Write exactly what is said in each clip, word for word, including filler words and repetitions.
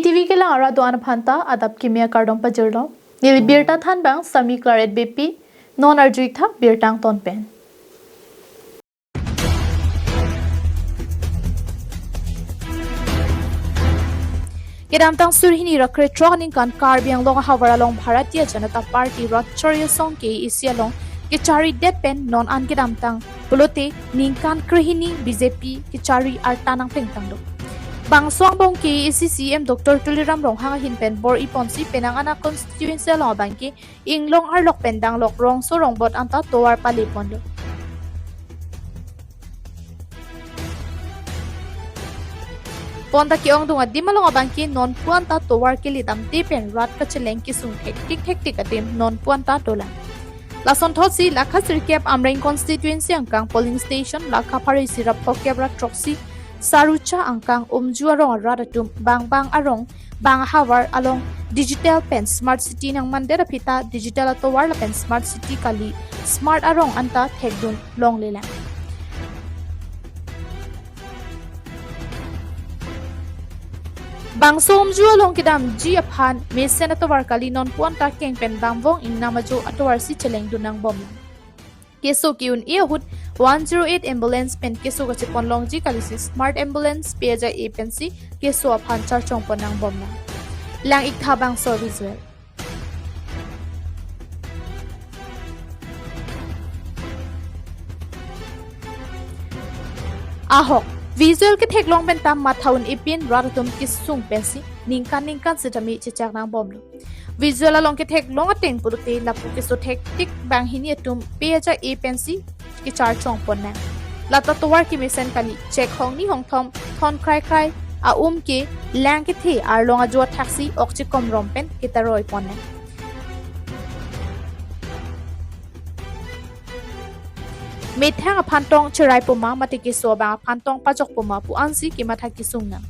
T V kelang arat do-an aphan ta adap kimi akardom pajirlo. Neli birta thanbang Sami Claret Beypi, non arju-ik tha birta angton pen. Kedamtang suri hini ra krethrok aningkan Karbi Anglong ahavar along Bharatiya Janata Party rat choryo song K A A C along kecharidet pen non an kedamtang pulote ningkan krehini B J P kechari arta nangplengtang do. Bangso angbong K A A C C E M Doctor Tuliram Ronghang ahin pen bor-iponsi penang an a constituency along abangke inglong arlok pen danglok rongso rongbot anta tovar paleponlo. Bonta ke-ongdung adim along abangke nonpu anta tovar kele damde pen rat kacheleng kesung thektik thektik adim nonpu anta dolang. Lasonthotsi lakha sirkep Amreng constituency angkang polling station lakha pharo isi ra phokep ra throksi Sarucha angkang Umju arong arat atum bang bang arong bang ahavar along digital pen smart city nangmandet aphi ta digital atovar lapen smart city kali smart arong anta thekdun longlelang. Bangso Umju along kedamji aphan mesen atovar kali nonpu anta keng pen damvong ingnam ajo atovarsi chelengdun nangbomlang. Keso ke-un-e ahut one zero eight ambulance pen keso kachepon longji kalisi smart ambulance pei ajai-e pensi keso aphan charchongpon nangbomlang. Lang-ik tha bangso visual. Ahok, visual ketheklong pen ta matha un-e pen rat atum kesung pensi ningkan ningkan sitame chechak nangbomlo. Visual along ketheklong ateng pulote lapu keso thektik banghini atum pei ajai-e pensi kecharchongpon nang. Lata tovar kemesen kali chek hongni hongthom thon krai krai a-um ke lang kethe arlong ajo athaksi ok chekomrom pen ketaroipon nang. Methang aphan tong cherai poma mate keso abang aphan tong pajok poma pu ansi kematha kesung nang.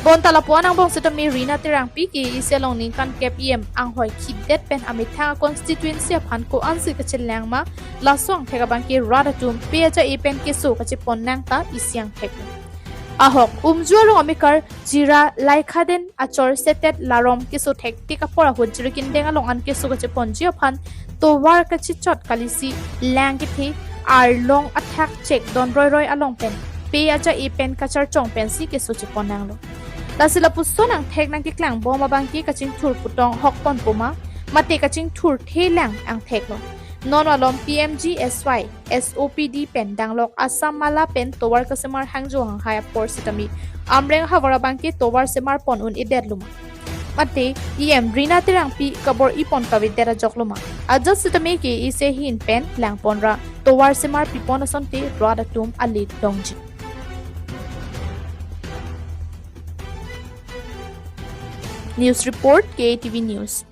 Bonta lapu-an angbong sitame Rina Terangpi K A A C along ningkan kep E M anghoi khidet pen amethang a constituency aphan ko ansi kachelang ma laso angthek abangke rat atum pei ajai-e pen keso kachepon nang ta isi angthek. Ahok, Umju arong amekar Jira Laikhaden achor setet larom keso thektik apor ahut Jirikindeng along an keso kacheponji aphan tovar kachechot kalisi lang kethe arlong athak chek don roi roi along pen pei ajai-e pen kacharchong pensi keso chepon nanglo. Lasi lapuson angthek nangkeklang bom abangke kachingthur putong hokpon poma mate kachingthur thelang angtheklo. Non malom P M G S Y S O P D pen danglok Assam Mala pen tovar kasemar hangjo hanghai apor sitame Amreng ahavar abangke tovar semarpon un-edetlo ma mate E M Rina Terangpi kabor-ipon kavedet ajoklo ma. Ajat sitame K A A C ahin pen langponra tovar semarpipon asonte rat atum ale dongji. News report, K A T V News.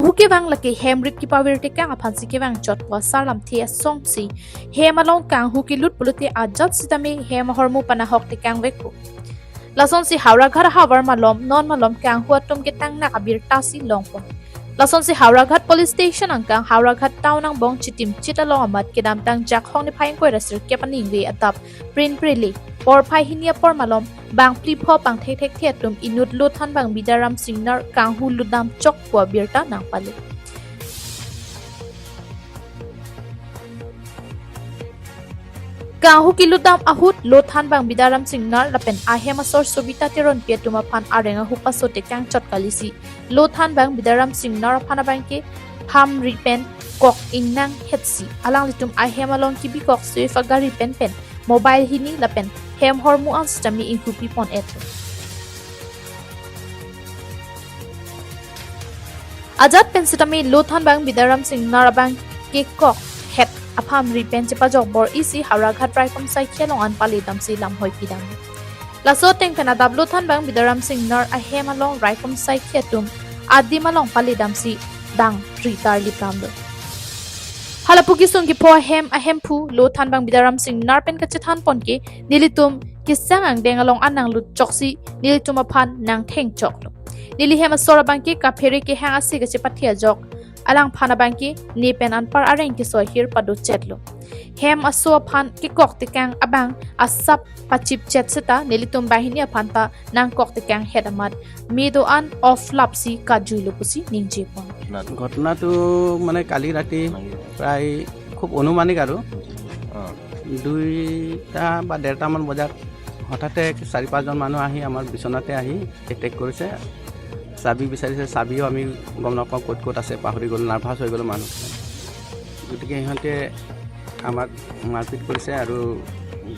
Hu kevang lake hem rit kepavirtekang aphansi kevang chot pu asar lamthe asongsi hem along kanghu kelut pulote ajat sitame hem ahormu panahok tekangvekpo. Lasonsi Howraghat ahavar malom non malom kanghu atum ketangnak abirtasi longpon. Lasonsi Howraghat Police Station angkang Howraghat Town angbong chitim chit along amat kedamtang Jakhong niphai ingkoi ra sirkep aningve adap prin prele porphai hini apor malom bang phli pho pangthekthekthe atum inut Lothanbang Bidaram Singnar kanghu lutdam chok pu abirta nangpale. Kanghu kelutdam ahut Lothanbang Bidaram Singnar lapen ahem asor Sobita Teronpi atum aphan areng ahu paso tekang chot kalisi Lothanbang Bidaram Singnar aphan abangke phamri pen kok ingnang hetsi alanglitum ahem along kebikok Swift agari pen pen mobile hini lapen hem hormu an sitame inghupiponetlo. Ajat pen sitame Lothanbang Bidaram Singnar abangke kok het aphan Hamri pen chepajok bor-isi Howraghat Raikom Saikhi along an pali damsi lamhoi pidam. Laso ateng pen adap Lothanbang Bidaram Singnar ahem along Raikom Saikhi atum adim along pali damsi dang ri tarlipdamlo. Halapu kesung kepho ahem ahemphu Lothanbang Bidaram Singnar pen kachethan pon ke nelitum kesang angdeng along an nanglut choksi nelitum aphan nangtheng choklo. Neli hem asor abang ke kaphere kehang ase kachepathi ajok. Alangphan abang ke ne pen anpar areng keso ahir pado chetlo. Hem aso aphan kekok tekang abang asap pachip chet seta nelitum banghini aphan ta nangkok tekang het amat me do-an off lapsi kajuilo pusi ningje pon. ঘটনাটো মানে কালি ৰাতি প্ৰায় খুব অনুমানিক আৰু দুইটা বা ডেৰটামান বজাত হঠাতে চাৰি পাঁচজন মানুহ আহি আমাৰ বিচনাতে আহি এটেক কৰিছে। চাবি বিচাৰিছে, চাবিও আমি গম নাপাওঁ ক'ত ক'ত আছে, পাহৰি গ'লো, নাৰ্ভাছ হৈ গ'লো মানুহ। গতিকে সিহঁতে আমাক মাৰপিট কৰিছে আৰু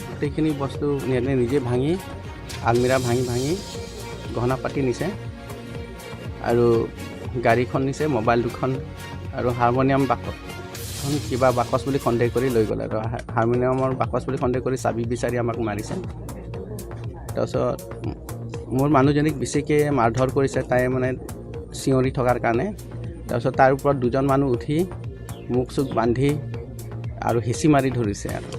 গোটেইখিনি বস্তু সিহঁতে নিজে ভাঙি, আলমিৰা ভাঙি ভাঙি গহনা পাতি নিছে আৰু গাড়ীখন নিছে, মোবাইল দুখন আৰু হাৰমনিয়াম বাকচ, এখন কিবা বাকচ বুলি সন্দেহ কৰি লৈ গ'ল আৰু হা-, হাৰমনিয়ামৰ বাকচ বুলি সন্দেহ কৰি চাবি বিচাৰি আমাক মাৰিছে। তাৰপিছত মোৰ মানুহজনীক বেছিকৈ মাৰধৰ কৰিছে, তাই মানে চিঞৰি থকাৰ কাৰণে। তাৰপিছত তাৰ ওপৰত দুজন মানুহ উঠি মুখ চুখ বান্ধি আৰু হেঁচি মাৰি ধৰিছে আৰু।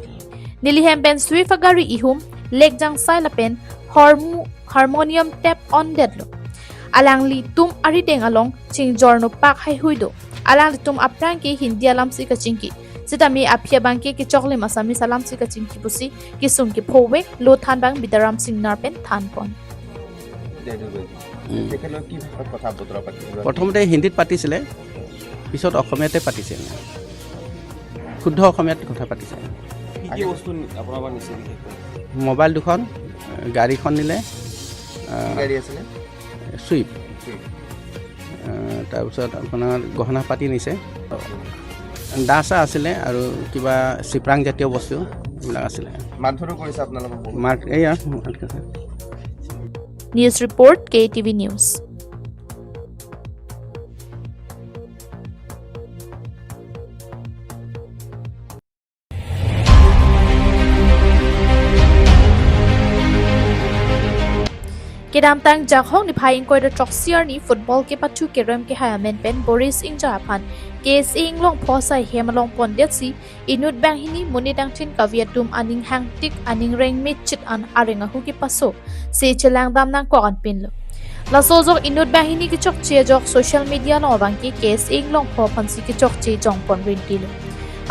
Neli hem pen Swift agari ihum, lekjang sai lapen hormu-, harmonium tap on detlo. Alanglitum arideng along chingjorno pak haihui do. Alanglitum aphrang ke Hindi alamsi kachingki. Sitame aphi abang ke kechoklim Assamese alamsi kachingki pusi kesung kephovek Lothanbang Bidaram Singnar pen than pon. উম। তেখেতলোকে কি ভাষাত কথা বতৰা পাতিছিল? প্ৰথমতে হিন্দীত পাতিছিলে, পিছত অসমীয়াতে পাতিছিল, শুদ্ধ অসমীয়াত কথা পাতিছে। কি কি বস্তু নি-, আপোনাৰ পৰা নিছে বিশেষকৈ? মোবাইল দুখন, গাড়ীখন নিলে, কি আহ, গাড়ী আছিলে? চুইফ্ট। চুইফ্ট। আহ, তাৰপিছত আপোনাৰ গহনা পাতি নিছে, দা চা আছিলে আৰু কিবা চিপৰাং জাতীয় বস্তু এইবিলাক আছিলে। মাৰধৰো কৰিছে আপোনালোকক বহুত? মাৰ-, এইয়া, মাৰ-, News report, K T V News. Kedamtang Jakhong niphai ingkoi ra throksi arni football kepathu kerem kehai amen pen Boris Ingjar aphan K S A Inglongpho asai hem along pondetsi inut banghini monit angthin kavi atum aning hangtik aning rengmechit an areng ahu kepaso se chelangdam nangkok anpinlo. Laso ajok inut banghini kechokche ajok social media along abang ke K S A Inglongpho aphansi kechokche jongpon rintilo.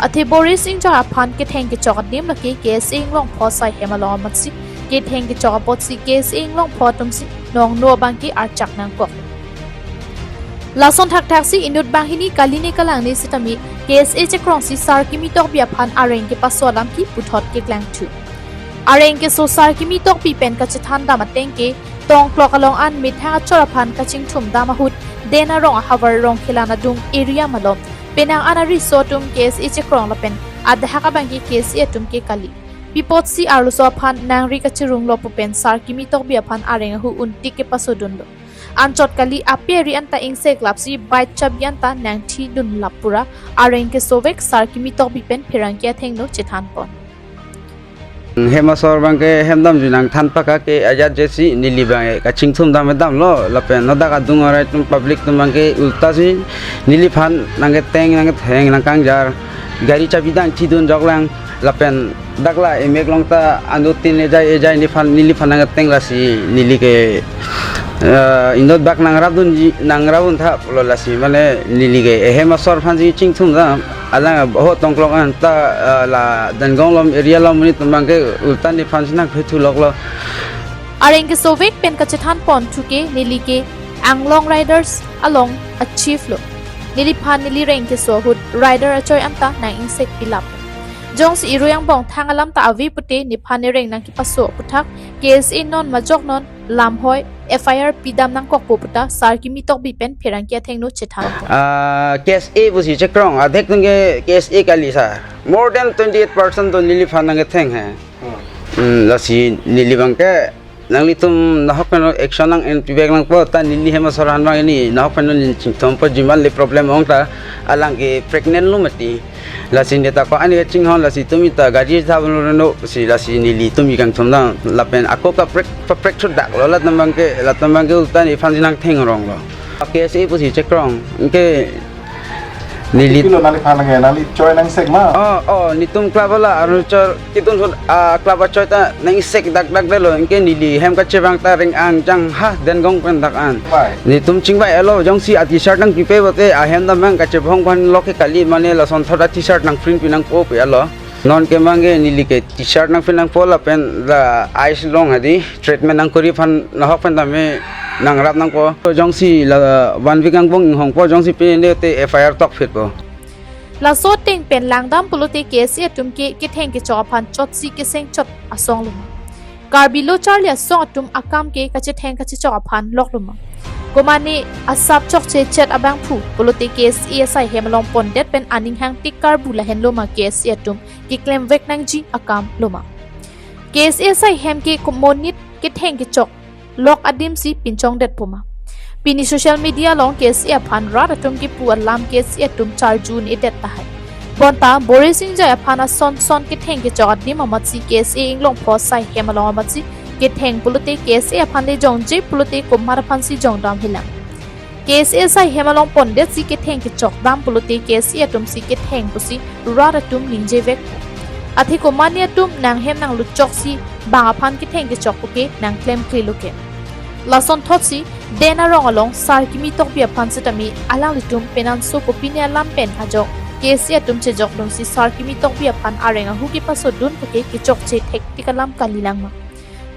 Athe Boris Ingjar aphan ketheng kechok adim lake K S A Inglongpho asai hem along amatsi ketheng kechok apotsi K S A Inglongpho atumsi nongno abang ke archak nangkok. Lason thakthaksi inut banghini kaline kalangne sitame K S A chekrongsi Sar Kimi Tokbi aphan areng kepaso alam ke puthot keklangthu. Areng keso Sar Kimi Tokbi pen kachethan dam ateng ke tongklok along an methang achor aphan kachingthum dam ahut Den Arong ahavar Rongkhelan adung area malom penang an ariso atum K S A chekrong lapen adahak abang ke K S A atum ke kali. Pi apotsi arloso aphan nangri kachirunglo pu pen Sar Kimi Tokbi aphan areng ahu untik kepasodunlo. Anchot kali ape ari anta ingseklapsi bike chabi anta nangthidun lap pura areng kesovek Sar Kimi Tokbi pen pherangke athengno chethan pon. Hem asor abang ke hem damji nangthan paka ke ajat jesi neli abang ke kachingthum dam damlo lapen nodak adung arai atum public atum abang ke ulta si neliphan nangketeng nangketheng nangkangjar gari chabi dang thidun joklang lapen dak la emek along ta anut tin ejai ejai neliphan neliphan nangketeng lasi neli ke, eh, inut bak nangrapdunji nangrapdun thaplo lasi mane neli ke ehem asor aphansi chingthum dam alang ho tongklok anta, eh, la Dengong along area along monit atum abang ke ulta nephansi nangphethu loklo. Areng kesovek pen kachethan ponthu ke neli ke Anglong Riders along a chief lo. Neliphan neli reng keso ahut rider achoi anta nang-ingsekpi lap. Jongsi irui angbong thang alam ta ave pute nephan nereng nangkepaso aputhak K S A non majok non lamhoi F I R pidam nangkokpo puta Sar Kimi Tokbi pen pherangke athengno chethan. Ah, K S A pusi chekrong adhek atum ke K S A kali sir. More than twenty-eight percent atum neliphan nangketheng he. Hmm. Hmm, lasi neli abang ke Nanglitum nahok pen action nang-en pivek nangpo, ta neli hem asor han bang ini nahok pen neli chingthumpo, jiman le problem ong ta alang ke pregnant lo mati. Lasi neta ko ani kachinghon, lasi tumi ta gari tha lo no si, lasi nelitum ikangthum dang lapen ako kaprek paprek thudak lo, latum bang ke, latum bang ke ulta nephan si nangthengrong lo. K S A pusi chekrong, anke neli Pilo nangli phan nang, nangli choi nang sek ma? Oh, oh, netum club ala, Arunachal ketun hut, ah, club achoi ta nang sek dak dak de lo, anke neli hem kachevang ta ring angjang ha dengong pen dak an. Bai. Netum chingbai alo, jongsi a-T-shirt nangpipe pote, ahem dam bang kachebong phan lo ke kali, mane lasonthot a-T-shirt nangprint pi nangpo pe alo. Non ke bang ke neli ke T-shirt nangprint nangpo lapen la ice long hadi treatment nangkori aphan nahok pen tame nangrap nangpo. Jongsi la one week angbong inghongpo, jongsi pine te F I R tokphitpo. Laso ateng pen langdam pulote K S A atum ke ketheng kechok aphan chotsi keseng chot asong lo ma? Karbi lo charli asong atum akam ke kachetheng kachechok aphan lok lo ma? Komane asap chokche chet abangphu pulote K S A asai hem along pondet pen aning hangtik karbu lahenlo ma K S A atum keklemvek nangji akam lo ma? K S A asai hem ke komonit ketheng kechok lok adim si pinchongdetpo ma? Pini social media along K S A aphan rat atum kipu alam K S A atum charju un-edet tahai. Bonta Bore Singjai aphan ason son ketheng kechok adim amatsi K S A Inglongpho asai hem along amatsi ketheng pulote K S A aphan le jongje pulote komat aphan si jongdam hilang. K S A asai hem along pondet si ketheng kechok dam pulote K S A atum si ketheng pusi rat atum ningjevek. Athe komane atum nanghem nangluchok si bang aphan ketheng kechok puke nangklemkle lo ke. Lasonthot si Den Arong along Sar Kimi Tokbi aphan sitame alanglitum penanso kopine alam pen ajok K S A atum chejokdun si Sar Kimi Tokbi aphan areng ahu kepasodun puke kechokche thektik alam kalilang ma?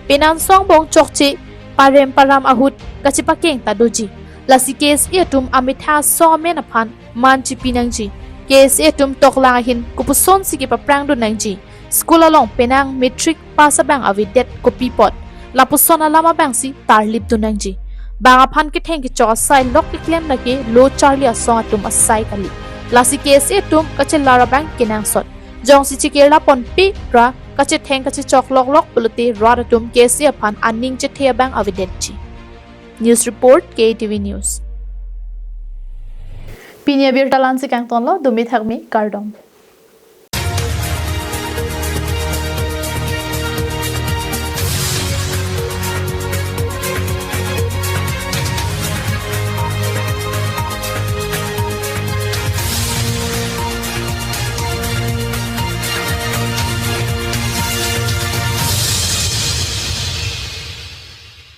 Penanso angbong chokche parem param ahut kachepakeng ta doji. Lasi K S A atum ametha asong amen aphan man chipi nangji. K S A atum toklang ahin kopuson si kepaprangdun nangji. School along penang matric pass abang avedet kopi apot, lapuson alam abang si tarlipdun nangji. Bang aphan ketheng kechok asai lok keklem lake lo charli asong atum asai kali. Lasi K S A atum kachelar abang kenangsot. Jongsi chekirla ponpe ra kachetheng kachechok loklok pulote rat atum K S A aphan aning chethe abang avedetji. News report, K T V News. Pini abirta la-ansi kangtonlo, dumi thakmi, kardom.